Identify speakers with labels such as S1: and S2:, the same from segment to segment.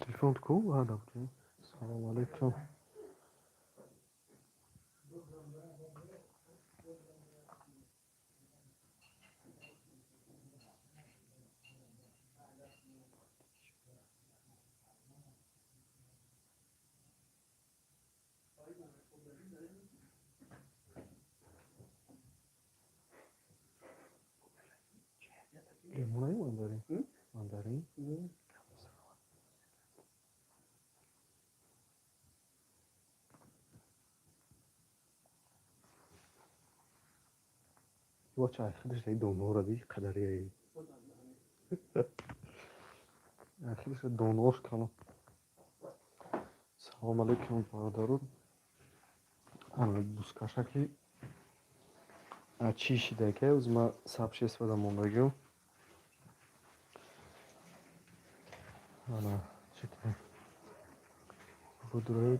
S1: Телефон ку? Салом алейкум. Лимон мандарин? Мандарин? Вача худаш дай донора ди қадари худаш донор кано. Салом алейкум бародарон. Ана бузкашаки чӣ шидака уз ма сообщество да мондагиам. Ана чӣ кунем? Будрои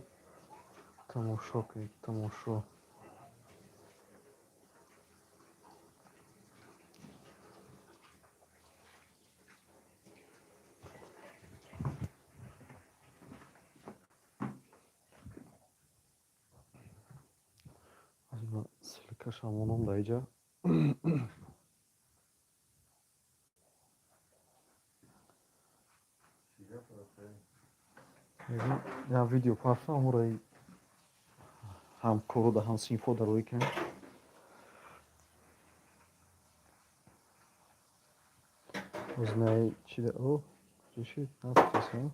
S1: тамошо кунед, тамошо. Ссылкаша монам дар иҷа. Як видео партам, ҳамуро ҳамкоро да ҳамсинфо дароӣ кунем. Узнай чида о чӣ шид? Нафтасам.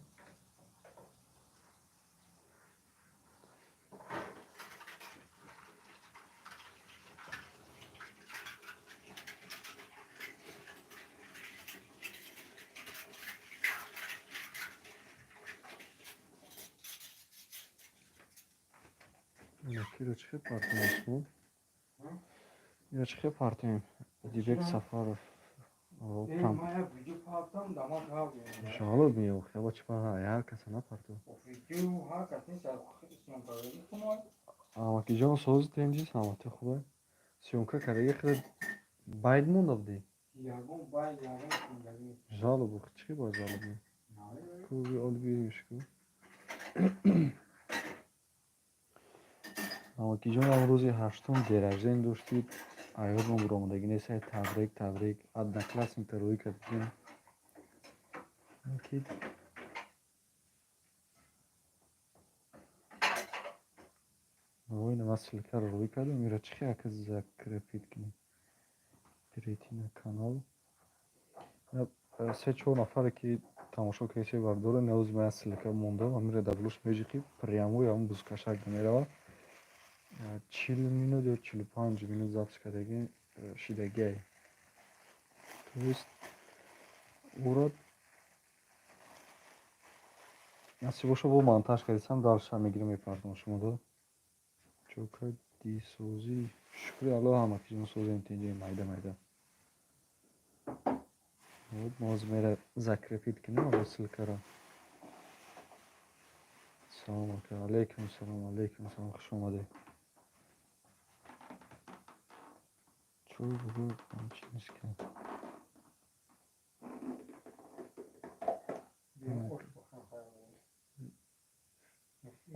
S1: Киро чӣ хел партем Осмон? Иро чӣ хел партем? Дибек Сафаров. Жалоб меохт. Яба чӣ ҳар каса напарту. Амакиҷон сози тенҷи саломатӣ хубе? Съёмка кардаги хеле байд монда будӣ? Жалоб чӣ бояд жалоб? Ку ол бириш ку. Амакиҷон ам рӯзи ҳаштум день доштид. Аёдмон буромадагӣ нест. Табрик, табрик. Одноклассникта рӯй кардем. Ки Ой, ман ссылкаро рӯй кардам. Ира чӣ хел ака закрепить кунем? Перейти на канал. Се-чор нафаре ки тамошо кардед бардора, навози ман ссылка мондам. Амира дар блуш меҷиқи прямой ҳамон бузкашак меравад. 40 минут ё 45 минут запись кардаги шидагиай. То есть уро насиб боша бо монтаж кардисам, дальше мегирам, мепардам шумода. Чока дисозӣ. Шукри Аллоҳ, ҳамакиҷон созем тинҷи майда майда. Вот мо ҳозир мера закрепить кунем або ссылкаро. Салом ака, алейкум салом, алейкум салом, хуш омадед. Чой бугӯ чӣ нест ки.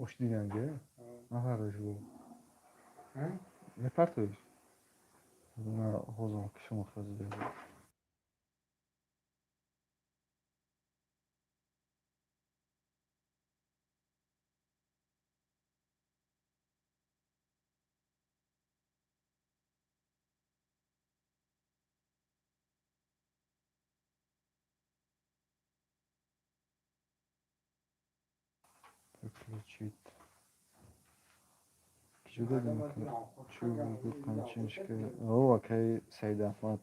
S1: Ош диданге? Нафардош бу. Мепартоиш? На ҳозир ки шумо хазида. Чӣ додем? Чӣ қанчиншка? О, акаи Саидаҳмад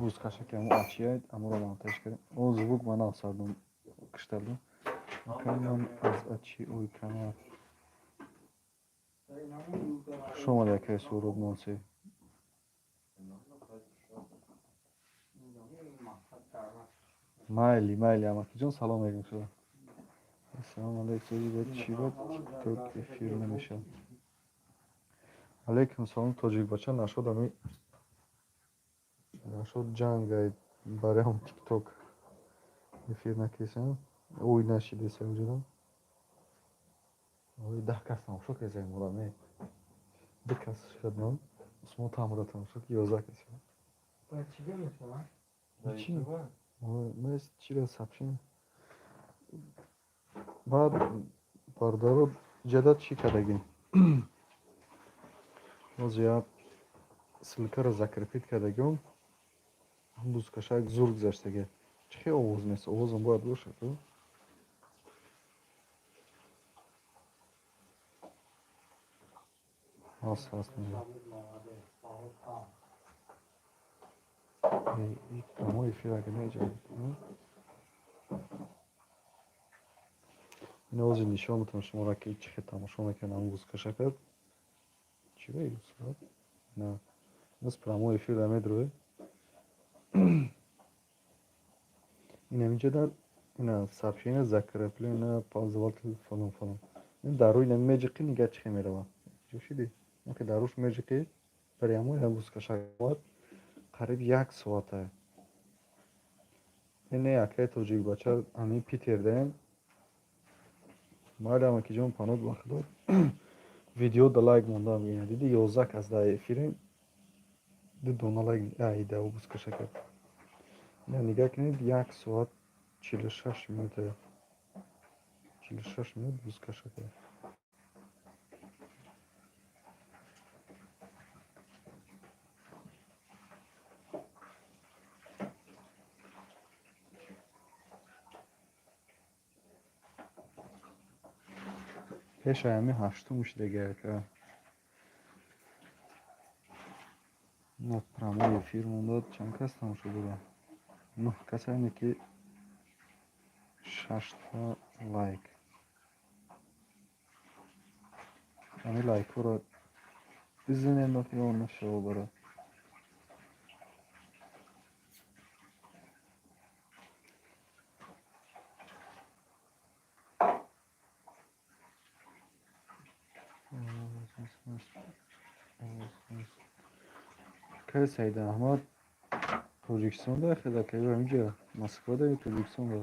S1: рӯзкаша ки ҳамо ачияд, аморо монтаж кардем. О, звук ман афсардум, кишталу. Акаи ман аз ачи ой канал. Хуш омадӣ, акаи Суҳроб Монсе. Майли, майли, амакиҷон, салом алейкум шумо. Ассалому алейкум, сӯзи ба чӣ ба тикток эфир намешавад? Алейкум салом, тоҷикбача, нашуд ами нашуд ҷангай барои тикток эфир накесам. Ой, нашидеса уҷадам. Ой, 10 кас тамошо кардем моро, не. 2 кас шуд ман. Усмон тамора тамошо ки 11 кас.
S2: Ба чӣ мешавад?
S1: Чӣ? Ма чира сообщение. Баъд бародаро ҷада чӣ кардагим? Боз як ссылкаро закрепить кардагим. Бузкашак зур гузаштага. Чӣ хел овоз нест? Овозам бояд бошад, ӯ? Ҳаст, ҳаст. Прямой эфир агар неҷа. Ин ози нишон метавонам шуморо ки чӣ хел тамошо мекунад ҳамон бузкашака. Чӣ ба сурат? На. Боз прямой эфир дар медроед. Ин ҳаминҷо дар ина сообщение закреплено пользователь фалон фалон. Ин дар рӯи ина меҷиқӣ, нигаҳ чӣ хел меравад. Ҷо шидӣ? Ки дар рӯш меҷиқӣ, прямой ина бузкашак қариб як соата. Ине акаи тоҷикбача ҳамин Питер даем. Майли, амакиҷон, паноҳ ба худо. Видео да лайк мондам, ина диди, 11 кас дар эфирем. Ду дона лайк айда бузкашака. Ина нигаҳ кунед, 1 соат 46 минута. 46 минут бузкашака. Пешаи ҳамин ҳаштум шидаги ака. На прямой эфир мондад, чанд кас тамошо дорад? 9 кас, яъне ки шашта лайк. Ҳамин лайкҳоро бизанем, ё нашава бара. Акаи Саидаҳмад Тоҷикистон да хел акаи ҳаминҷа Москва да ё Тоҷикистон да?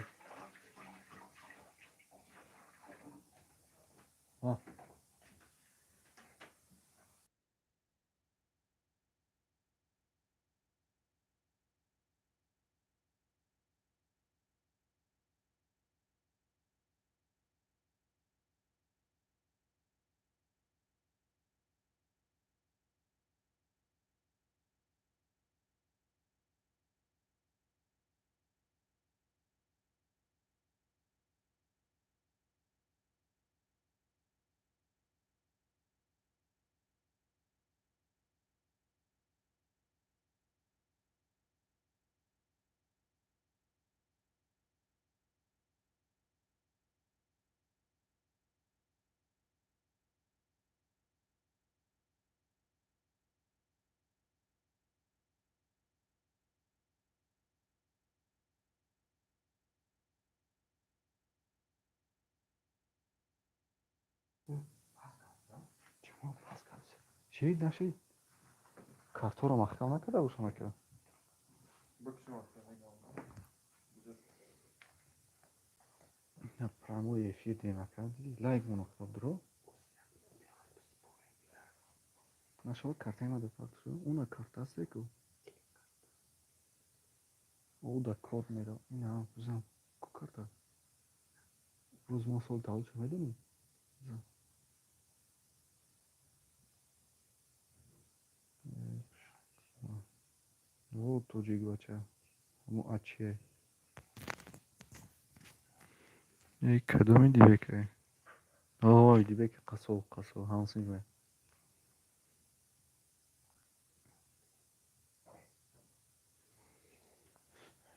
S1: Шид нашид? Картҳоро маҳкам накарда бошам ака? Прямой эфир дем ака. Диди лайк монохта дро. Нашава картаи ма да шуд. Уна карта аст ку. О, да код мерав. Ина бизан. Ку карта? Рӯз мо сол таваллуд шуд, медонӣ? Бизан. О, тоҷикбача. Ҳамо ачие. Эй, кадоми дибекай? Ой, дибеки қасоб, қасоб, ҳамсиме.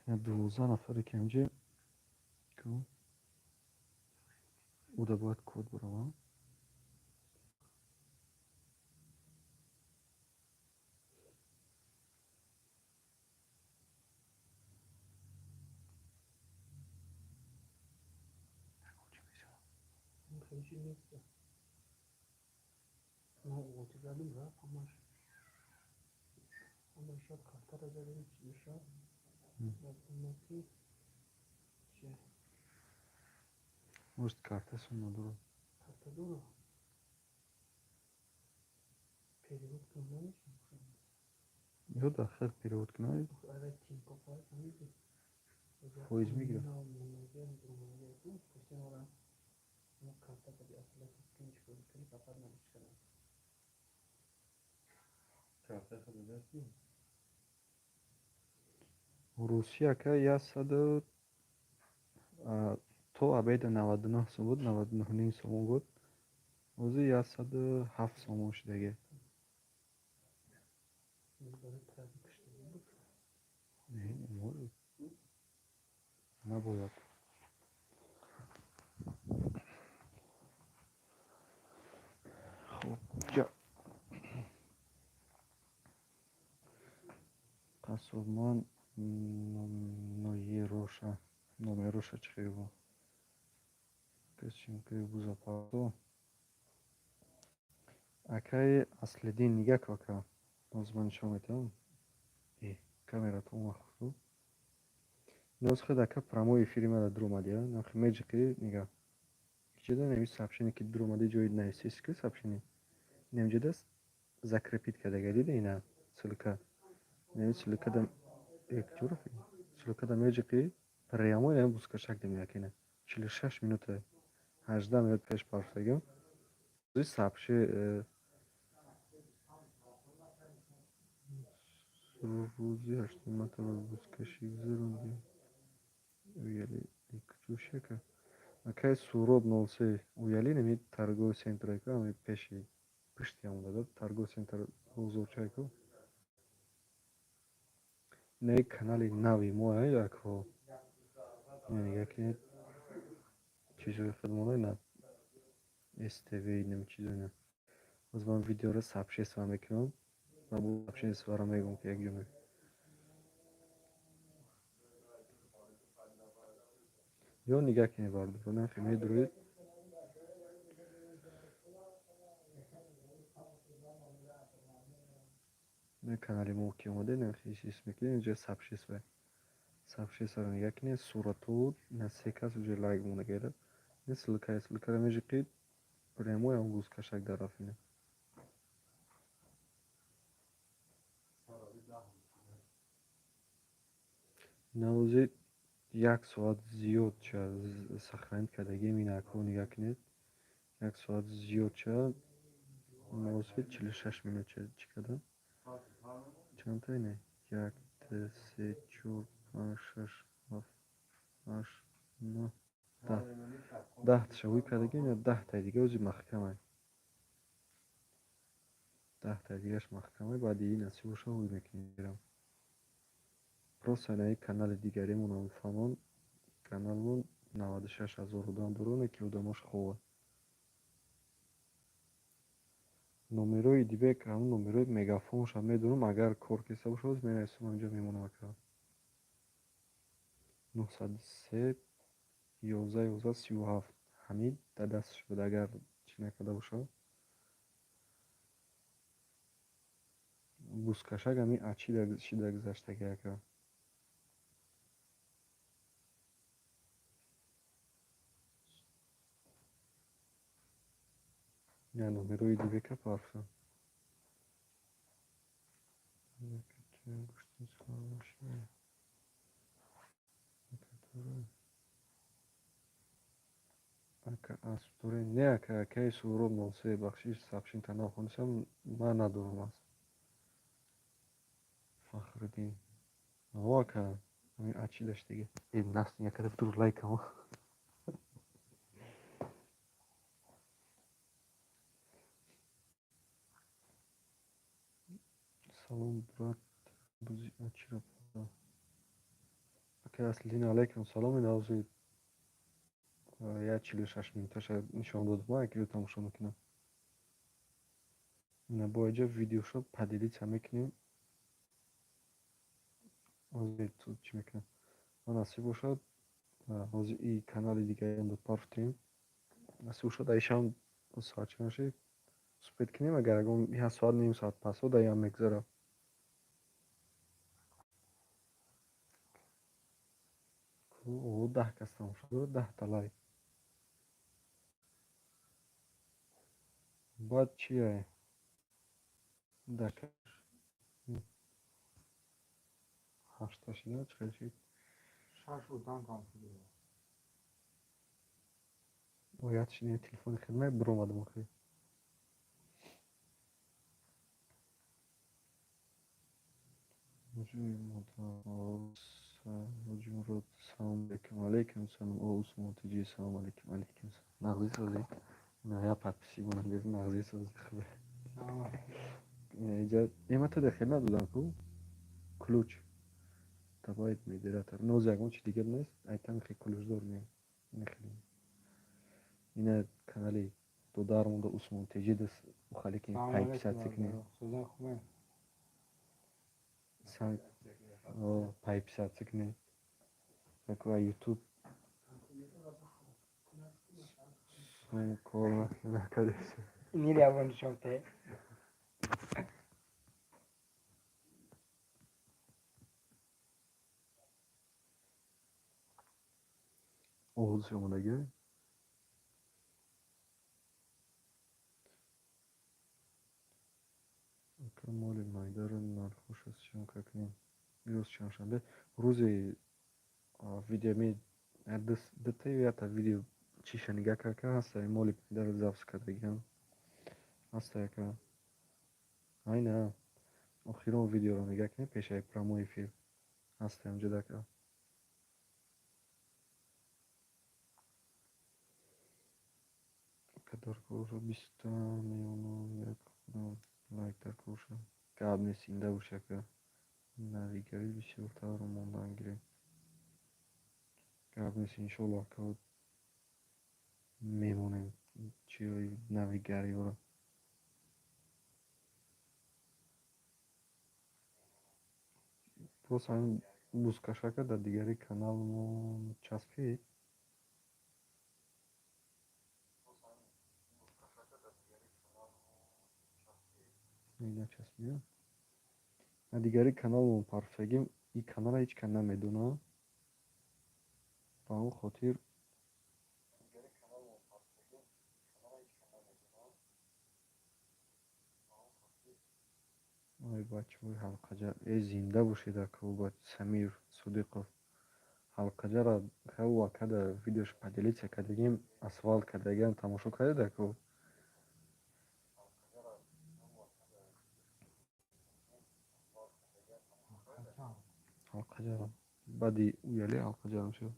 S1: 12 нафаре ки ҳамҷа уда бояд код баравам. Может, карта сумма дура.
S2: Карта дура? Перевод кунам?
S1: Ё да, хел перевод кунам. Фоиз мегирад. Русия ка 100 то обеда 99 сом буд, 99.5 сомон буд. Ҳозир 107 сомон шудаги. Не, не может. Набояд. Хуб, ҷа. Қасобман ноероша, номероша чӣ хел касчинкаи бузапардо. Акаи Аслиддин нигаҳ ку ака. Ҳозир ман нишон медиҳам. Камератон вақт. Ноз худ ака прямой эфири мада дуромадия. Нахи меҷиқи нигаҳ. Иҷода неми сообщение ки дуромади ҷои нависест ки сообщение. Немҷода закрепить кардага дида ина ссылка. Неми ссылка да куҷо рафт? Ссылка да меҷиқи прямой неми бузкашак демеяк ина. 46 минута 18 минут пеш парфтагим. Сообщи рӯзи ҳаштуматаро бузкашӣ гузарондем. Уяли куҷошака? Акай Суроб 03 Уяли неми торговый центр ку ами пеши пушти ҳамон да торговый центр бозорча ку. Инаи канали нави мо ако нигаҳ кунед чизҳои худмона ина STV неми чизҳо ина. Боз ман видеоро сообщество мекунам ва бо сообществоро мегӯям ки якҷо ме. Ё нигаҳ кунед бардор, нахи медуроед. На канали мо ки омаде, нахи ис мекунед, инҷа сообщество. Сообществоро нигаҳ кунед, сурату на се кас уже лайк монда. Не ссылка, ссылкаро межиқид, прямой ҳам бузкашак дар рафт ина. Навози як соат зиёд ча сохранить кардагием ин акҳо нигаҳ кунед. Як соат зиёд ча навози 46 минут ча чӣ кардам? Чандта ине? 1, 2, 3, 4, 5, 6, 7, 8, 9, 10. Даҳташа ҳуй кардагием ё даҳтаи дига ози маҳкамай. Даҳтаи дигаш маҳкамай, баъди ин насибоша ҳуй мекунем. Просто инаи канали дигаримон фалон каналмон 96 ҳазор одам дорад, ки одамош хобад. Номерои Дибек ҳамун номерои мегафонша медонам, агар кор киста бошад, менависам ҳаминҷо мемонам ака. 903 11 11 37 ҳамин дар дасташ буд, агар чӣ накарда бошад. Бузкашак ҳамин ачи шида гузаштаги ака. Я номерои Дибека парфтам. Ака асп дорем? Не ака, акаи Суроб 03 бахшиш сообщение нахонистам, ман надорам асп. Фахриддин. О ака, ҳамин ачи даштаги. Наст якада дур лайкам. Салом брат, бузи ачиро. Ака Аслиддин, алайкум салом. Ин ҳозир 1:46 минуташа нишон додам, ки тамошо мекунам. Ина бо иҷа видеошо поделиться мекунем. Ҳозир тут чӣ мекунам? Ва насиб бошад, ҳозир и канали дигариам партем. Насиб бошад, айшам соат чӣ нашид? Успеть кунем, агар ягон як соат, ним соат пасо даям мегзарам. О, 10 кас тамошо дорад, 10-та лайк. Баъд чие? Дакаш 8-та шида, чӣ хел шид?
S3: 6 одам тамошо дорад.
S1: Оят шидем, телефони хидмат биромадам охир. Ҳоҷи Мурод, салом алейкум. Алейкум салом. О, Усмон Тиҷи, салом алейкум. Алейкум салом. Нағзӣ созӣ? Ина я подписи монам, нағзӣ созӣ хубе. Иҷа эма то дехел надодам ку? Ключ. Добавить модератор. Ноз ягон чи дигар нест, айтам хе ключдор не. Ина хеле. Ина канали додармонда Усмон Тиҷи дас ухали ки подписаться кунед.
S3: Созан хубе.
S1: Подписаться кунед. Такой YouTube кор накардест.
S2: Мири авон шомте.
S1: Оғуз омадагӣ? Ака, моли майдаро нархош аз съёмка кунем. Ирӯз чандшанбе, рӯзи видеоми дута ё якта видео чиша нигаҳ кард, ҳаста моли майдаро запись кардагиам. Ҳаста яка. Айна охирон видеоро нигаҳ кунед пешаи прямой эфир. Ҳаста ҳамҷо дака. Ака, дар кор 20-та меёнам, як худам лайк дар корша. Гап нест, зинда бош ака. Навигарӣ бисёртарро мондан гирем. Гап нест, иншоалло ака, мемонем чиҳои навигариҳоро. Боз ҳамин бузкашака дар дигари каналмон часпид. Начаспид. Дар дигари каналмон парфтагим, ин каналро ҳеҷ кас намедонад. Ба он хотир ой бачаҳои ҳалқаҷа, э зинда бошед ака, Самир Содиқов. Ҳалқаҷаро хел ака дар видеош поделиться кардагим, асфалт кардагиам тамошо кардед ака? Ҳалқаҷаро баъди уяли ҳалқаҷарам шуд.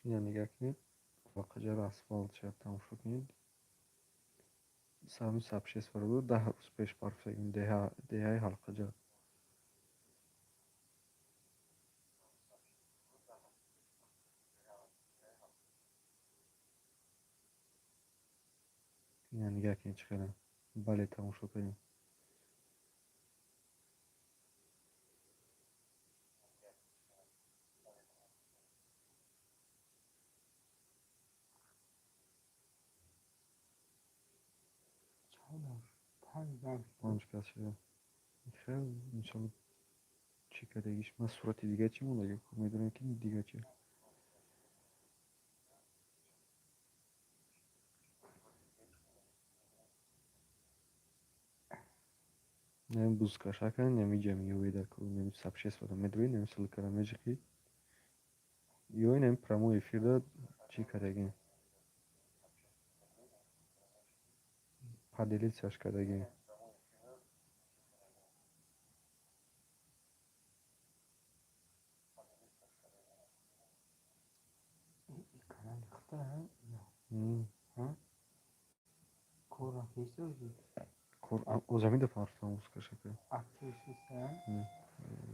S1: Ина нигаҳ кунед, ҳалқаҷаро асфалт шуд, тамошо кунед. Сами сабшест буд, 10 рӯз пеш парфтагим деҳаи ҳалқаҷар. Ина нигаҳ кунед чӣ хеле. Бале, тамошо кунед. 5 кас шуда. Хел, иншалло чӣ кардагиш. Ман сурати дига чӣ мондаги? Медонем ки дига чи. Нем бузкашака, нем иҷа меёвед аку, нем сабшествора медрои, нем ссылкара меҷиқӣ. Ё нем прямой эфирда чӣ кардагим. Поделиться кардагим. Кор озамида партам бузкашака.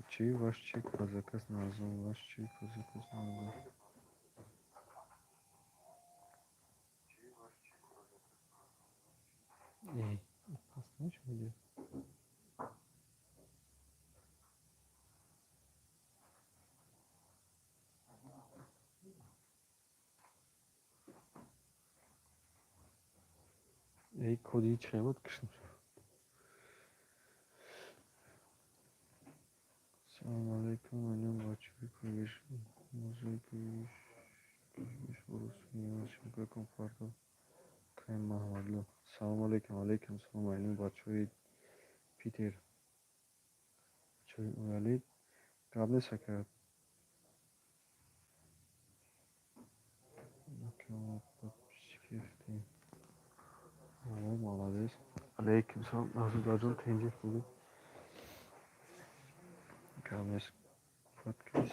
S1: Чи ваш чек про заказ на Озон, ваш чек про заказ на Озон. Эй, паст нечего. Эй, коди чӣ буд, киштам. Салому алайкум, алим бачаи кӯгиш, музей кӯгиш урус фардо кай Маҳмадло. Салому алайкум, алайкум салом, алим бачаҳои Питер. Бачаҳои Уралид. Гап нест, ака. Подписчики. О, молодец. Алейкум салом, Азудаҷон, тенҷи хубӣ? Гап нест. Подпис.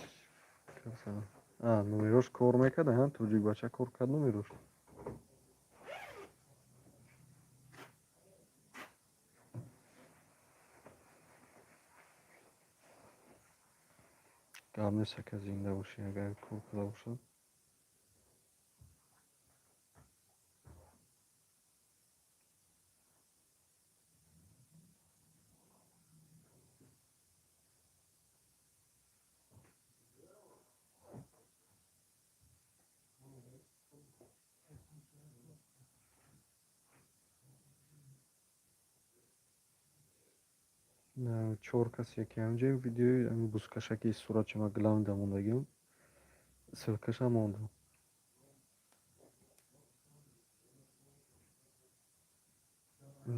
S1: А, номерош кор мекард, ҳа? Тоҷик бача кор кард номерош. Гап нест, ака, зинда бошӣ, агар кор карда бошад. Чор касе ки ҳамҷо видеои ҳамин бузкашаки суратчама главный мондагиам, ссылкаша мондам.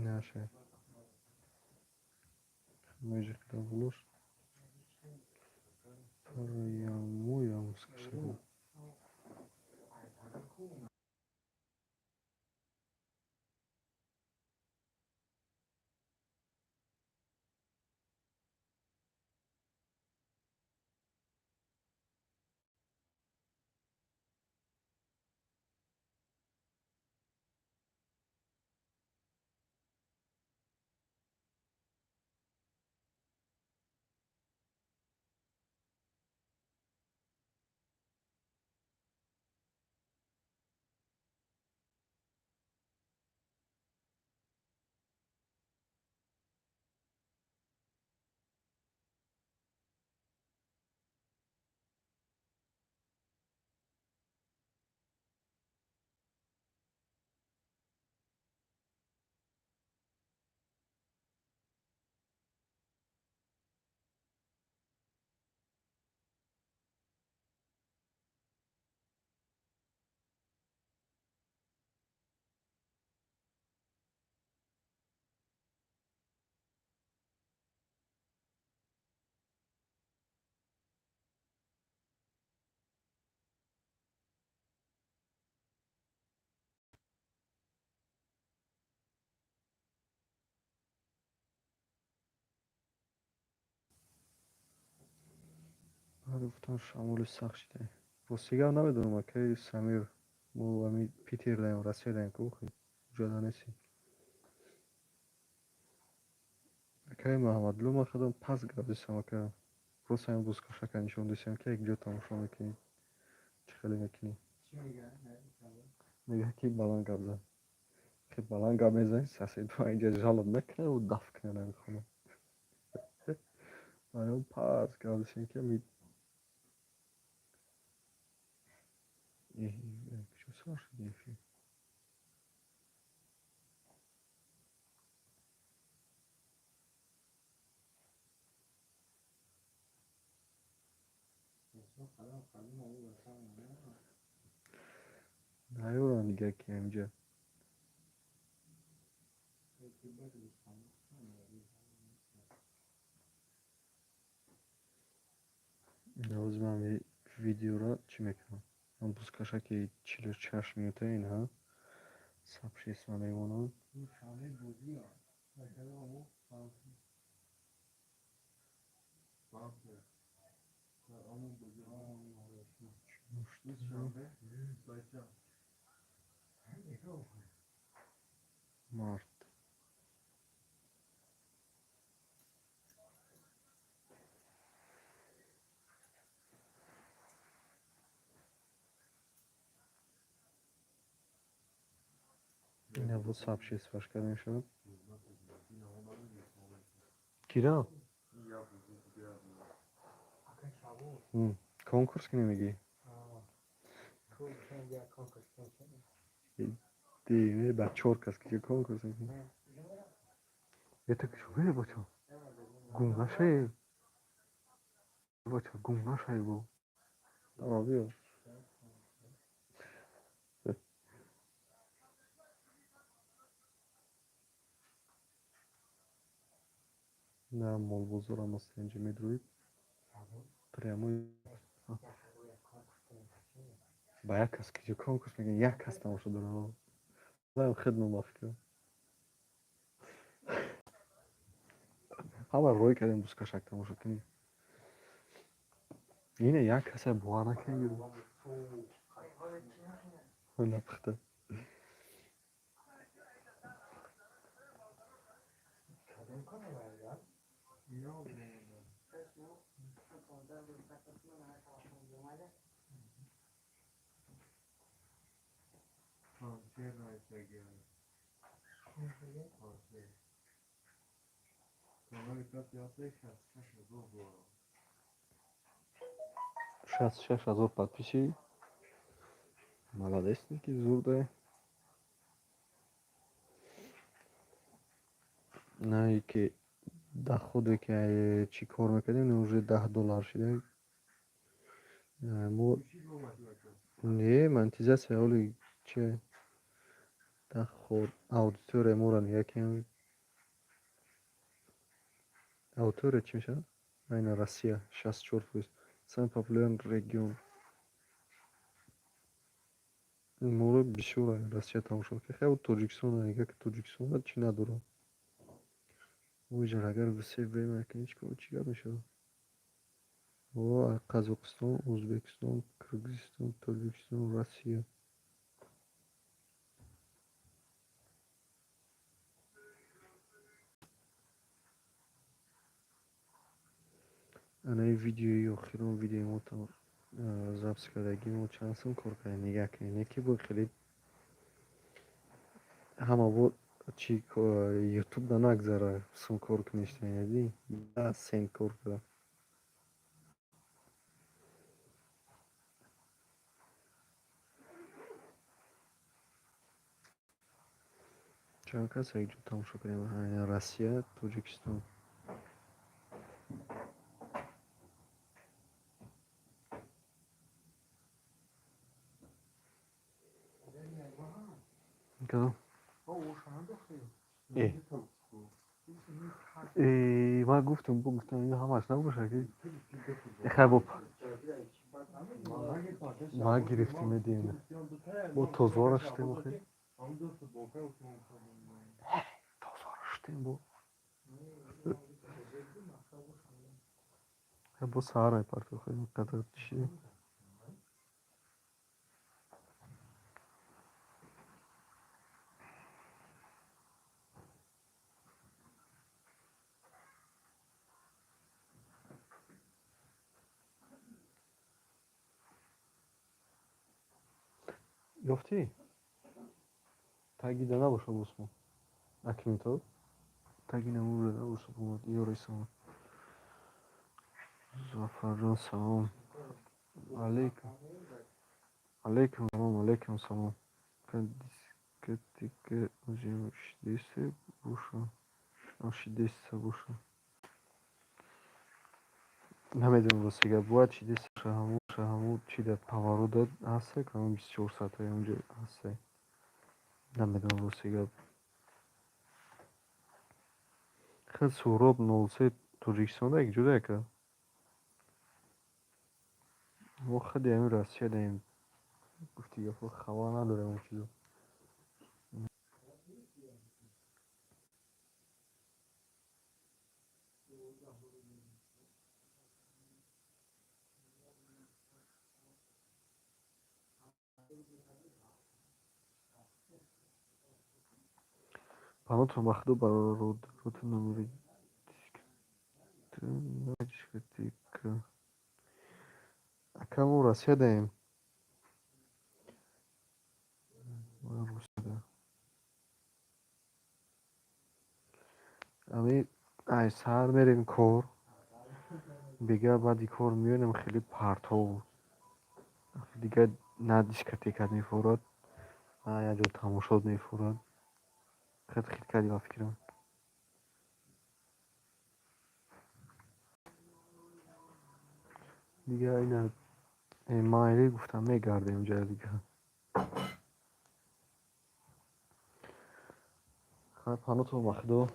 S1: Наша. Межи булош. Моям бузкашаки. Баъд гуфтам, шамоли сахт шида. Рости гап, намедонам, акаи Самир, мо ами Питер даем, Россия даем ку, уҷода нестем. Акаи Маҳамадло, ман худам пас гап дистам, ака. Просто ҳамин бузкашака нишон дистем, ки якҷо тамошо мекунем. Чӣ хеле мекунӣ? Мегӯяд, ки баланд гап зан. Ки баланд гап мезанӣ, соседҳо инҷа жалоб мекунанд, даф кунанд ҳамин хона. Барои пас гап дистем, ки ами чӣ сар шуд эфир? Наёрам дига ки ҳаминҷа. Ҳозир ман видеоро чӣ мекунам? Ман бузкашаки 46 минута инҳа сообщество мемонам. Ина бо сообществоаш карда мешавад. Кира? Конкурс ки намегӣ? Ба чор кас ки конкурс мекунӣ? Это кушо бачо? Гум нашавӣ? Бачо, гум нашавӣ бо. Давай биё. На молбозорам аст инҷа медроид. Прямо ба як кас ки конкурс мекунӣ, як кас тамошо дорад. Валлаҳи хидмат ба фикрам. Ҳама рой кардем бузкашак тамошо кунем. Ине як каса бовар накунед. Напухта. 66 000 подписчик. Молодец, ки зурда. На ки доходе ки чӣ кор мекардем, уже 10 доллар шуда. Мо не монетизация оли чи доход аудитория моро нигоҳ кунем. Аудитория чӣ мешавад? Айна Россия 64%. Самый популярный регион. Моро бисёр Россия тамошо мекунад. Хеле Тоҷикистон нигоҳ ки Тоҷикистон чӣ надорад. Оҷар агар все время кунӣ чӣ гап мешавад? О, Қазоқистон, Ӯзбекистон, Қирғизистон, Тоҷикистон, Россия. Ана ин видеои охирон видеои мо запись кардагӣ мо чанд сум кор кардем, нигоҳ кунед. Не ки бо хеле ҳама бо чи ютуб да нагзара сум кор куништа, дидӣ? 10 сент кор кардам. Чанд кас якҷо тамошо кардем? Россия, Тоҷикистон. Кадом? Э. Э, ман гуфтам, бо гуфтам ин ҳамаш набошад ки. Хай бо ма гирифтем медиҳем. Бо тозора шудем охи. Тозора шудем бо. Бо саҳар мепартем охи қадар чӣ. Ёфтӣ? Тагида набошад Усмон. Акнун таги намура набошад омад. Ёрай салом. Зафарҷон салом. Алейкум. Алейкум салом, алейкум салом. Дискотека шидесе боша. Шидеса боша. Намедонам рости гап. Бояд шидеса ҳамун чи дар паварода ҳаста, ҳамун 24 соатаи онҷо ҳаста. Намедонам рости гап. Хел Суҳроб 03 Тоҷикистонда як ҷуда яка. Мо худи ҳамин Россия даем. Гуфти гапҳо хабар надорем он чизо. Панотон ба худо бародаротон номери дискотека. Ака мо Россия даем. Русияда. Ами ай саҳар мерем кор, бега баъди кор меоем, хеле партов. Дигар на дискотека мефорад, на як ҷо тамошот мефорад. Хел хит кардӣ ба фикрам. Дигар ина майли гуфтам, мегардем ҷая дигар. Хай, панотон ба худо.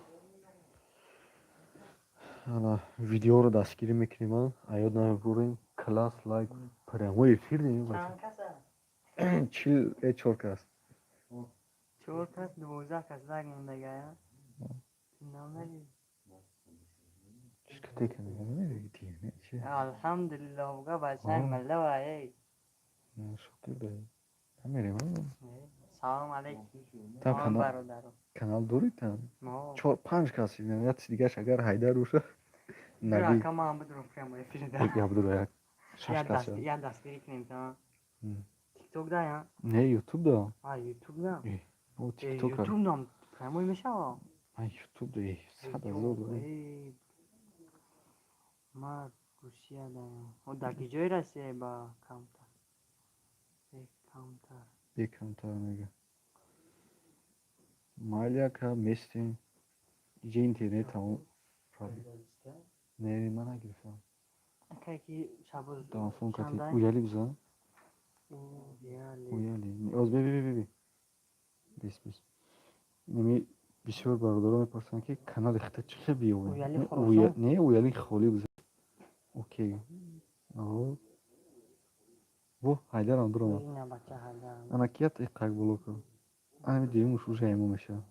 S1: Ана видеоро дастгирӣ мекунем, аёд намебурем. Класс, лайк, прямой эфир дем.
S2: Чанд каса?
S1: 44 кас.
S2: Чор кас, 12 кас лайк мондагая. Намери.
S1: Дискотека мегӯям.
S2: Алҳамдулиллоҳ, буга бачаи миллава, эй.
S1: Шукр, намерем.
S2: Салом алейкум.
S1: Там
S2: Салом, бародаро.
S1: Канал дорӣ там?
S2: Мо.
S1: Чор панҷ кас, як дигараш агар Ҳайдар боша, наги.
S2: Ака, ман бидурам прямой эфир да.
S1: Я бидура, як шаш
S2: Я
S1: кас.
S2: даст, я дастгирӣ кунем та. Тикток да я?
S1: Не, Ютуб да.
S2: А, Ютуб да.
S1: О,
S2: Э,
S1: Тикток.
S2: Ютуб дам прямой мешава?
S1: А, Ютуб да, 100 000 да.
S2: Эй, ма Русия да. О, дар ки ҷои Россия ба камтар? Бе камтар.
S1: Бекамтар мега. Майли, ака, местем. Иҷа интернет тамом. Не, ман нагирифтам.
S2: Ака, ки шабоз
S1: Домофон кати.
S2: чандай?
S1: Уяли бизан.
S2: Уяли.
S1: Уяли. Оз, би, би, би, би. Бис, бис. Инами бисёр бародаро мепурсанд, ки канали хита чӣ хел биёвем.
S2: Уяли
S1: Не,
S2: Хуросон?
S1: Не, уяли холӣ бизан. Окей. Аҳо. Во, Ҳайдарам дуромад.
S2: Ина бача Ҳайдар.
S1: Ана кият иқак боло кун. Анами дуюмуш уже ҳаймо мешавад.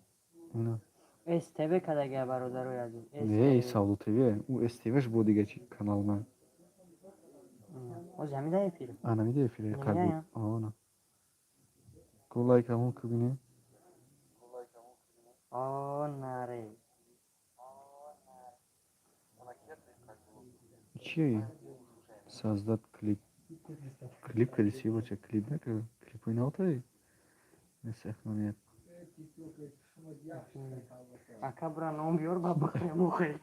S1: Ина.
S2: СТВ кадагия, бародарои азиз.
S1: Не, Савдо ТВ. Ӯ СТВш бо дига чи канал ман.
S2: Оз ҳамида эфир.
S1: Ана мида эфир иқак.
S2: Ина.
S1: Ана. Ку лайк ҳамон ку бинем.
S2: О, наре.
S1: Чи? Создать клип. Клип кадиси, бача, клип накард. Клипҳои навтаи? Не, сохранять.
S2: Ака, бура ном биёр, ба бихӯрем охир.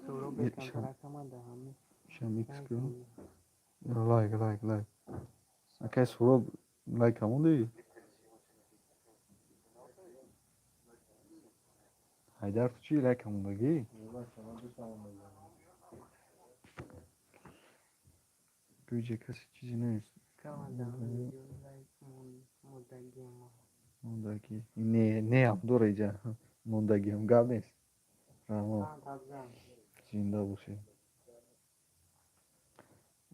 S2: Суро бекамтар акама да ҳами.
S1: Шам икс кун. Лайк, лайк, лайк. Акай Суроб, лайк ҳамон. Ҳайдар, ту чӣ, лайк ҳамондагӣ? Гӯйҷа касе чизе нест.
S2: Кама да ҳами видео лайк мондагима.
S1: Мондагӣ. Не, не, ҳам дора иҷа. Мондагиам гап нест. Раҳмат.
S2: Чанд абзан.
S1: Зинда бошед.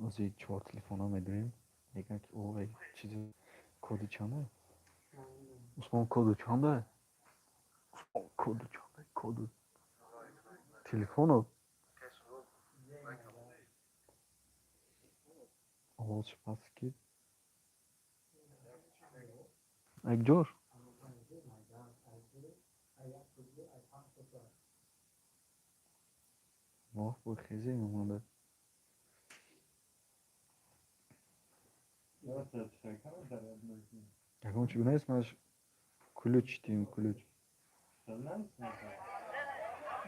S1: Ози чор телефона медорем. Мегӯянд, ки ой, чизи коди чанда? Усмон, коду чанда? Усмон, коду чанда? Коду телефоно? Овоз пас ки? Акҷош? Воҳ, бо хезе мемонда. Ягон чӣ нест, маш ключ дим, ключ.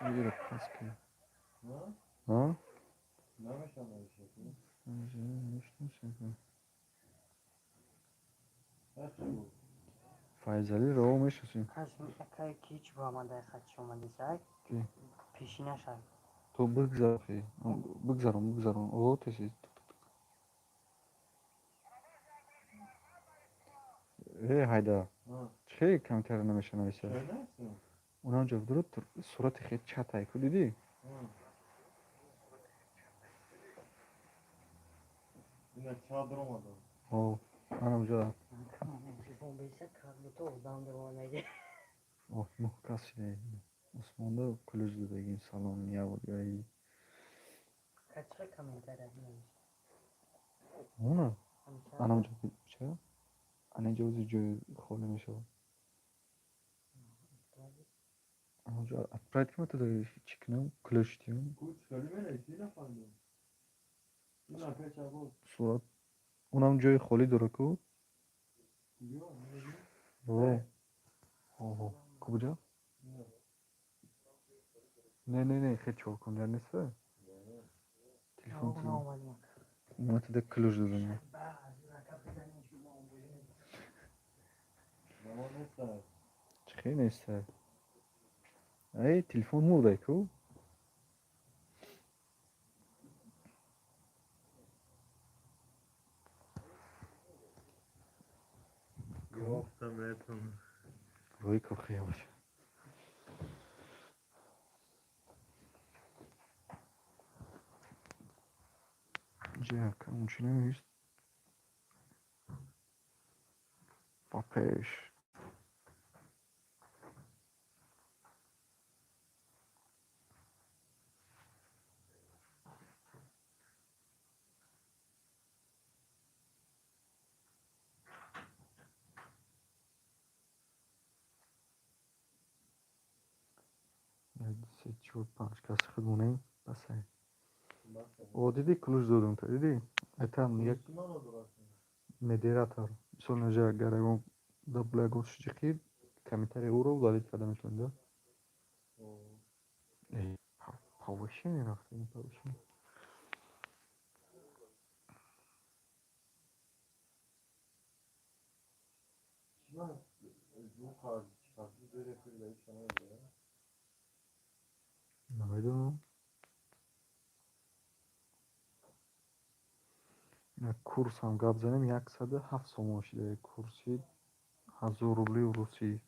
S1: Мегира пас ки. А? Мешносем. Файзалӣ раво мешносем.
S2: Кас акай ки чӣ ба омадай, хатчи омадисак?
S1: Ки?
S2: Пешинашак.
S1: То бигзар, бигзарон, бигзарон. О, теси. Э, Ҳайдар. Чӣ камтар намеша нависа? Унам ҷавоб дорад, сурати хел чатай ку дидӣ?
S3: Ина ча даромадам.
S1: О, анам ҷа.
S2: Телефон беса, как будто одам даромадаги.
S1: Оҳ, нӯҳ кас шида. Усмонда ключ додагим, салом, яводгаи.
S2: Кача комментария навишт?
S1: Уна? Анам ҷо ча? Ана ҷо ози ҷои холӣ мешавад. Анам ҷо отправить кунам, то чӣ кунам? Ключ диҳам.
S3: Нафаҳмидам. Ина пеша боз.
S1: Сурат. Унам ҷои холӣ дора ку? О. О, куҷо? Не, не, не, хел чоркунҷа нест. Телефон ма туда ключ додам. Чӣ хел неста? Ай, телефон мурдай ку? Рӯи кохия боша. Ҷа, унчи нест. Ба пеш. Се, чор, панҷ каси худ монем. Басай. О, дидӣ ключ додам та, дидӣ? Айтам як модератор. Мисол наҷа агар ягон дабла ягон шиҷиқӣ комментария ӯро удалить карда метавонед, да? Повышение рафта, ин повышение. Намедонам. Курсам гап занем 107 сомон шуда курси 1000 рубли русӣ.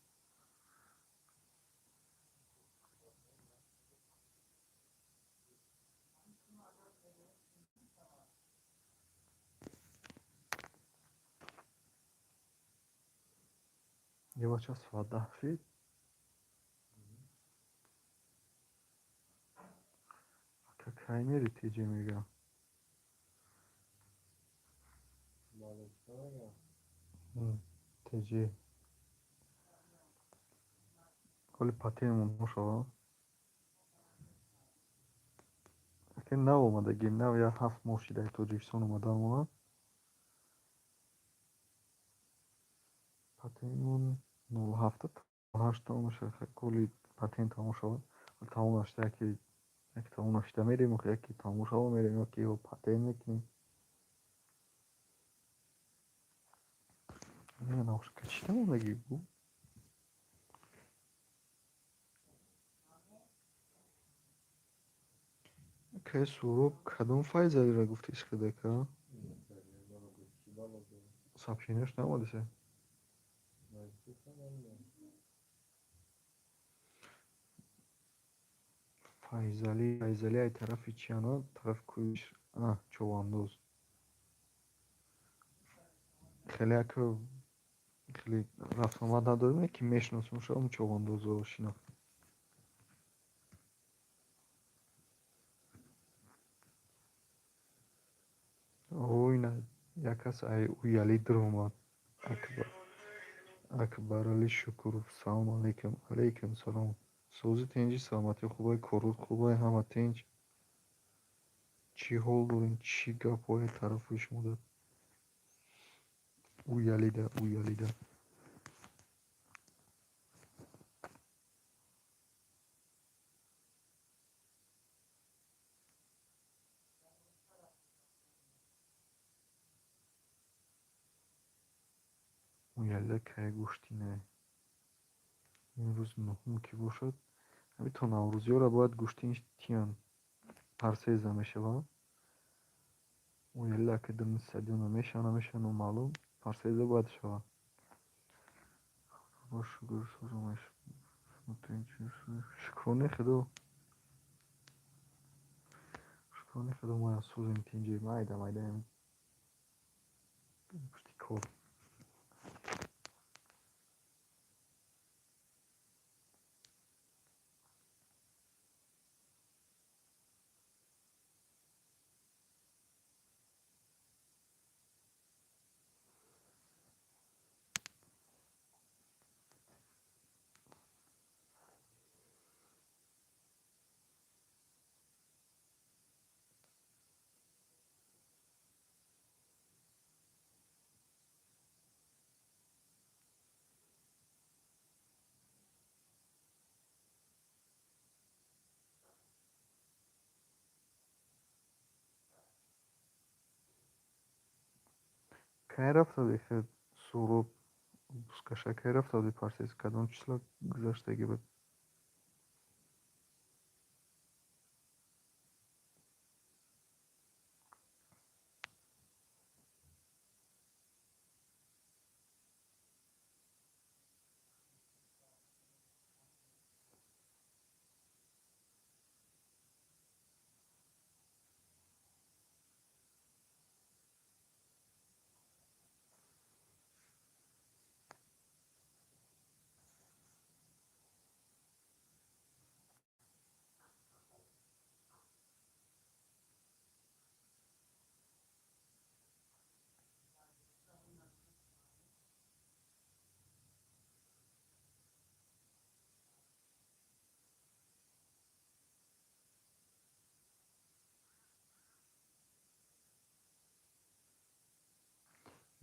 S1: Ебача соат 10 шид. Ака кай мери теҷе мегӯям. Теҷе. Ҳоли патентмон бошад. Ака нав омадагим, нав як 7 моҳ шида Тоҷикистон омадан омад. Патентмон 07 8 тамом мешавад. Коли патент тамом шавад. Тамом нашуда яке тамом нашуда мерем, яке тамом шава мерем, яке патент мекунем. Не, наушка чӣ тамомдагӣ бу? Кай Суроб кадом Файзалиро гуфти исхедака? Сообщенияш наомадисе? Файзали, Файзали ай тарафи чи ана? Тарафи кӯиш, ана Човандоз. Хеле яко хеле рафтомад надорем, ки мешиносем шавам Човандозро шинохт. О, ина як кас ай уяли дуромад. Акбар. Акбарали Шукуров. Салом алейкум. Алейкум салом. Сози тинҷи, саломатӣ хубай, корут хубай, ҳама тинҷ. Чӣ ҳол дорем, чӣ гапҳое тарафи шумо дад? Уялида, уялида. Уялида кай гӯштине? Имрӯз нуҳум ки бошад, ҳамин то наврӯзиёро бояд гӯштин тиян парсеза мешавад. Уялида ки дурни стадиона мешава, намешава номаълум, парсеза бояд шавад. Худо шукр, созумаш. Шукрони Худо. Шукрони Худо мо созем тинҷи майда майдаем. Пушти кор. Кай рафта будӣ Суҳроб бузкаша, кай рафта будӣ Парсес, кадом числа гузаштагӣ буд?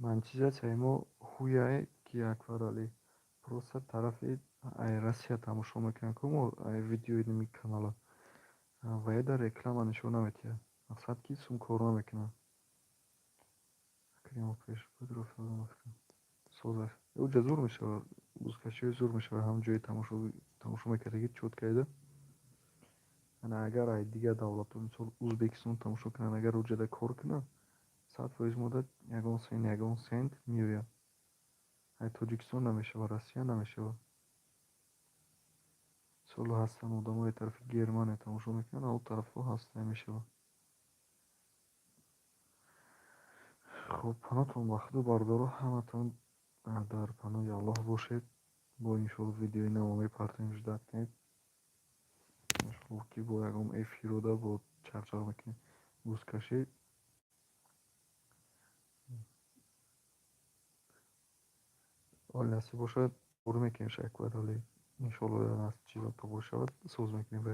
S1: Монетизатсияи мо ҳуяе ки Акбаралӣ просто тарафи ай Россия тамошо мекунанд ку мо ай видеои ними канала ва ё дар реклама нишон наметиҳад. Мақсад ки сум кор намекунад. Пеш буд созаш. Уҷа зур мешавад, бузкашиҳои зур мешавад, ҳам ҷои тамошо мекардаги чёткаеда. Ана агар ай дигар давлатҳо, мисол Ӯзбекистон тамошо кунанд, агар уҷада кор кунанд, 100% мода ягон сент, ягон сент меояд. Ай Тоҷикистон намешавад, Россия намешавад. Мисол ҳастанд одамои тарафи Германия тамошо мекунанд, а он тарафҳо ҳаст намешавад. Хуб, паноҳтон ба Худо бардоро, ҳаматон дар паноҳи Аллоҳ бошед. Бо иншоалло видеои наво мепартоем, ждать кунед. Иншоалло ки бо ягон эфирода бо чарчақ мекунем. Бузкашӣ ҳол насиб бошад, туғри мекунем Шакбаралӣ. Иншоалло чизо туғри шавад, соз мекунем.